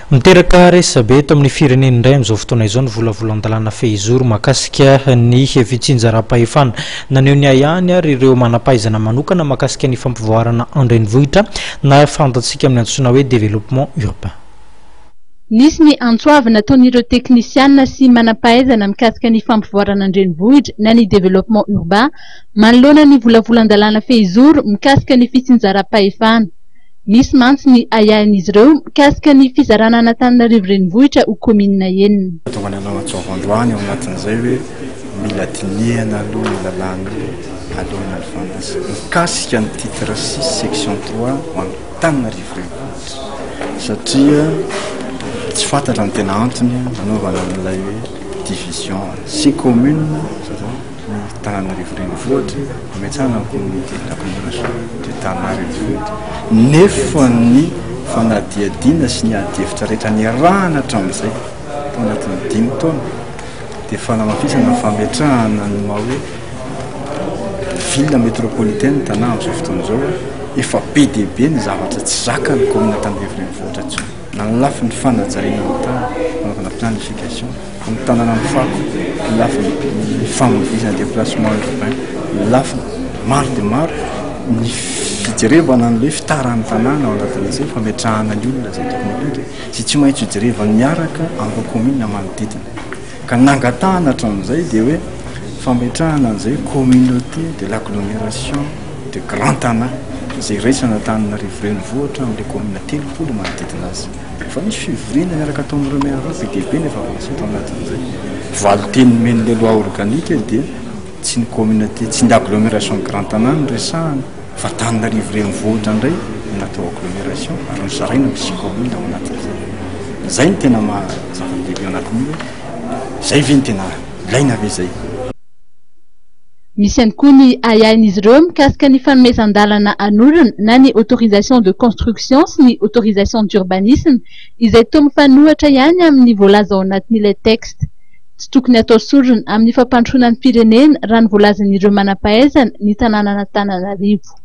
Miteraka resabe eto amin'ny firenena indray amin'izao fotoana izao ny volavolan-dalàna fehizoro mahakasika ny fitsinjaram-pahefana. Naneho ny ahiahiny ary ireo manam-pahaizana manokana mahakasika ny fampivoarana an-drenivohitra na fantatsika amin'ny antsoina hoe développement urbain. Nisy ny antso avo nataon'ireo teknisiana sy manam-pahaizana mikasika ny fampivoarana an-drenivohitra na ny développement urbain manoloana ny volavolan-dalàna fehizoro mikasika ny fitsinjaram-pahefana. Misy mantsy ny ahiahin'izy ireo mikasika ny fizarana an'Antananarivo Renivohitra ho kaominina enina. Tonga nanao antso avo androany ao anatin'izay hoe mila dinihana aloha io lalàna io alohan'ny halevana azy. Mikasika ny titre six section trois ho an'Antananarivo Renivohitra satria tsy fantatra ny tena antony nanaovana an'ilay hoe division six communes satria ny Tananarivo Renivohitra, hametrahana ny communauté d'agglomération de Tana Renivohitra, nefa ny fanadihadiana sy ny ady hevitra rehetra niarahana hatramin'izay tao anatin'ny dimy taona dia fanamafisana ny fametrahana ny maha hoe ville métropolitaine Tana amin'izao fotoana izao. Efa be dia be ny zavatra tsy zakan'ny commune Antananarivo Renivohitra intsony, na ny lafiny fanajariana ny tany, fanaovana planification, Ny tanana ny fako, ny lafiny famoizana déplacement urbain, ny lafiny maro dia maro ny fijerevana an'ilay fitaran'ny tanàna ao anatin'izay fametrahana ny olona izay tokony hody izay tsy maintsy hojerevana miaraka amin'ireo commune manodidina. Ka nangatahana hatramin'izay dia hoe fametrahana an'izay communauté de l'agglomération de Grand Tana izay iraisan'Antananarivo renivohitra amin'ilay commune 30 manodidina azy. Efa nisy fivoriana niaraka tao amin'ireo maire ireo, be dia be ny efa avancé tao anatin'izay. Valin-teny nomen'ilay loi organique dia tsy ny communauté, tsy ny agglomération grand Tanà no resahana fa Antananarivo renivohitra indray no natao agglomération ary nozaraina amin'ny six communes ao anatin'izay. Izay no tena maha zava-dehibe ao anatin'io hoe izay ve no tena ilaina ve izay? Misy ihany koa ny ahiahin'izy ireo mikasika ny fanomezan-dalana hanorina na ny autorisation de construction sy ny autorisation d'urbanisme izay toa mifanohitra ihany amin'ny voalaza ao anatin'ilay texte. Tsy tokony hatao sorona amin'ny fampandrosoana ny firenena raha ny voalazan'ireo manam-pahaizana ny tanànan'Antananarivo.